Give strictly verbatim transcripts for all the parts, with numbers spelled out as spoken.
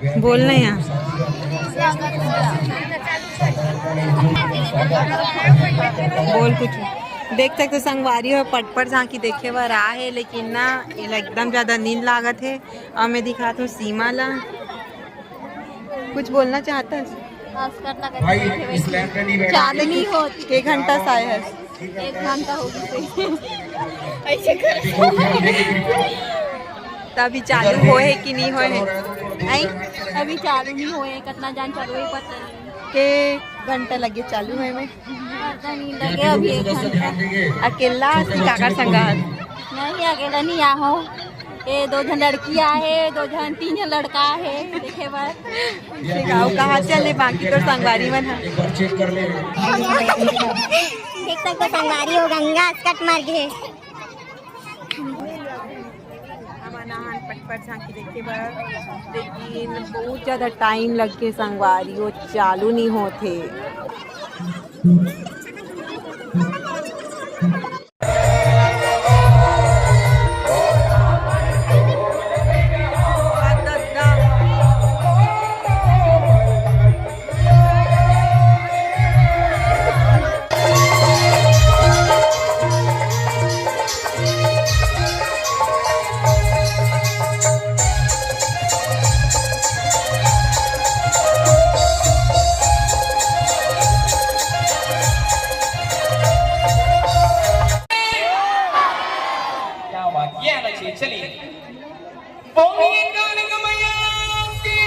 बोल ना यार, बोल कुछ। देख सकते हो, संगवारी हो पटपट झांकी देखे बर आए हे, लेकिन ना, एला एकदम ज्यादा नींद लागत हे। और मैं दिखात हूँ सीमा ला, कुछ बोलना चाहता है? भाई, इस लैंड पे नहीं बैठा। चालू नहीं होत। के घंटा से आए हे? एक घंटा हो गई। ऐसे कर। त अभी चालू होए हे कि नहीं होए हे? आई? अभी चालू नहीं होए, कितना जान चालू है पता नहीं। के घंटा लगे चालू होए में? पता नहीं लगे अभी एक घंटा। अकेला कि काकर संग हस? नहीं, अकेला नहीं आहो। ए, दो झन लड़की आहे, दो झन, तीन झन लड़का आहे, देखे बर। ठीक है, अउ कहाँ चले बाकी तोर संगवारी मन ह? देख सकते संगवारी हो, गंगा अस्कट मर गे। हमन आहन पटपट झांकी देखे बर, लेकिन बहुत ज्यादा टाइम लग के संगवारी हो, चालू नहीं होत हे। क्या बात, ये आना चाहिए। चलिए, बोलिए कालिका मैया की।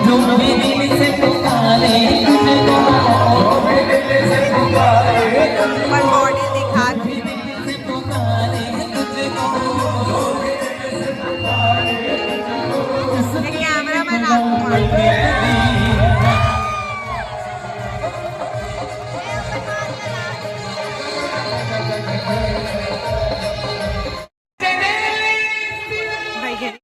जो भी दिल से